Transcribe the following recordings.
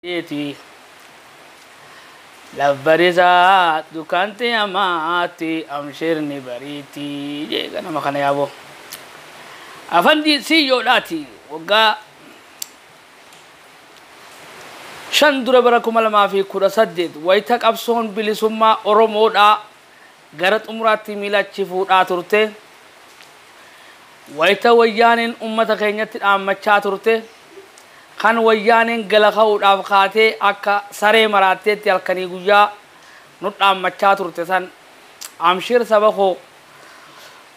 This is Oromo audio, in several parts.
Jeeti. Labbarisaa dukkaanti hamaatti amshirni bariitti jeega nama kana yaaboo. Afandi siyyoodhaati waggaa 5 dura bara 2018 wayita qabsoon bilisummaa Oromoodhaa gara xumuraatti miila achi fuudhaa turte. Wayita wayyaaneen uummata keenyatti dhaammachaa turte. Kan wayyaaneen gala ka'uudhaaf kaatee akka saree maraatteetti halkanii guyyaa nu dhaammachaa turte san amshir saba koo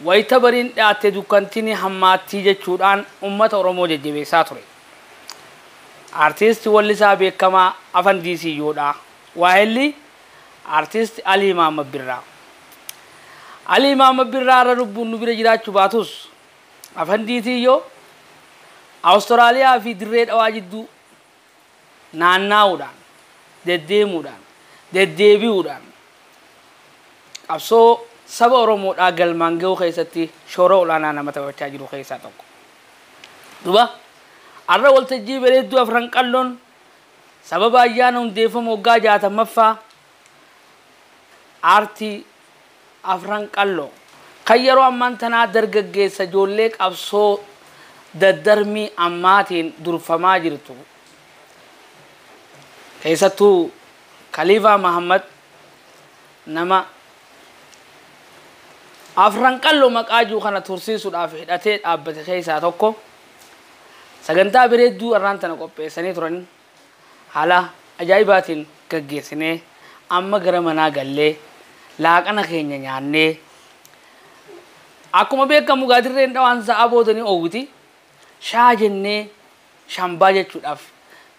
wayita bariin dhiyaatte dukkantiin hammaattii jechuudhaan uummata Oromoo jajjabeessaa ture. Artiisti wallisaa beekamaa Afandii Siyyoodha. Waa'elli Artiisti Alii Mahammad Birraa. Alii Mahammad Birraa irra lubbuun nu bira jiraachuu baatus Afandii Siyyoo Awustiraaliyaa fi dirree dhawaa jidduu naannaa'uudhaan, deddeemuudhaan, deddeebi'uudhaan qabsoo saba Oromoodhaa galmaan ga'uu keessatti shoora olaanaa nama taphachaa jiru keessaa tokko. Duba har'a waltajjii bareedduu afran qalloon sababa ayyaana hundeeffama waggaa 60ffaa aartii afran qalloo kan yeroo ammaan tanaa dargaggeessa ijoollee qabsoo daddarmii ammaatiin durfamaa jirtu keessattuu Khaliifaa Mahammad nama afran qalloo maqaa jiru kana tursiisuudhaaf hidhatee dhaabbate keessaa tokko sagantaa bareedduu har'aan tana qopheessanii turan haala ajaa'ibaatiin gaggeessinee amma gara manaa gallee laaqana keenya nyaannee akkuma beekamu gaadirreen dhawaan sa'a boodanii oowwiti shaa jennee shambaa jechuudhaaf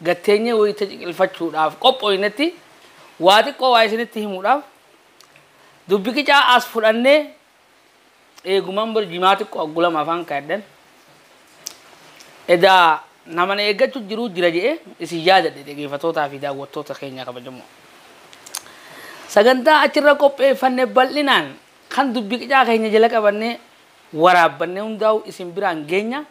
gatteenyee wayita ciqilfachuudhaaf qophooyinetti waa xiqqoo waa isinitti himuudhaaf dubbi qicaa as fudhannee eegumaan bar jimaa xiqqoo aggulama afaan kaaddan edaa nama na eeggachuu jiruu jira jedhee isin yaadadhe dhaggeeffattootaa fi daawwattoota keenya kabajamoo. Sagantaa achirra qopheeffanne bal'inaan kan dubbi qicaa keenya jala qabannee waraabbannee hundaa'u isin biraan geenya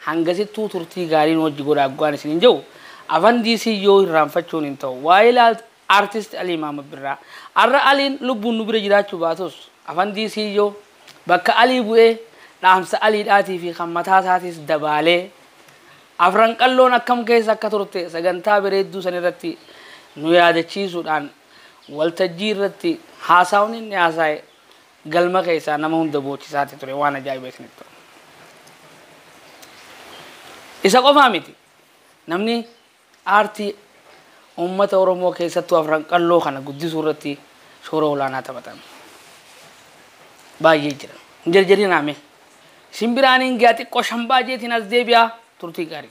hangasittuu turtii gaariin hojii godhaa gugaan isin hin jiru Afandii Siyyoo irraanfachuun hin ta'u. Waa'ee Artiist Alii Mahammad Birraa. Har'a Aliin lubbuun nu bira jiraachuu baatus Afandii Siyyoo bakka Alii bu'ee dhaamsa Aliidhaatii fi kan mataa isaatis dabaalee afran qalloon akkam keessa akka turte sagantaa bareedduu san irratti nu yaadachiisuudhaan waltajjii irratti haasawni inni haasa'e galma keessaa nama hunda boochisaati ture waan ajaa'iba isinitti ture. Isa qofaa miti namni aartii uummata Oromoo keessattuu afran qalloo kana guddisuu irratti shoora olaanaa taphatan baay'ee jira. Hin jarjarinaa mee. Isin biraan hin gaa xiqqoo shambaa jeetiin as deebi'aa turtii gaarii.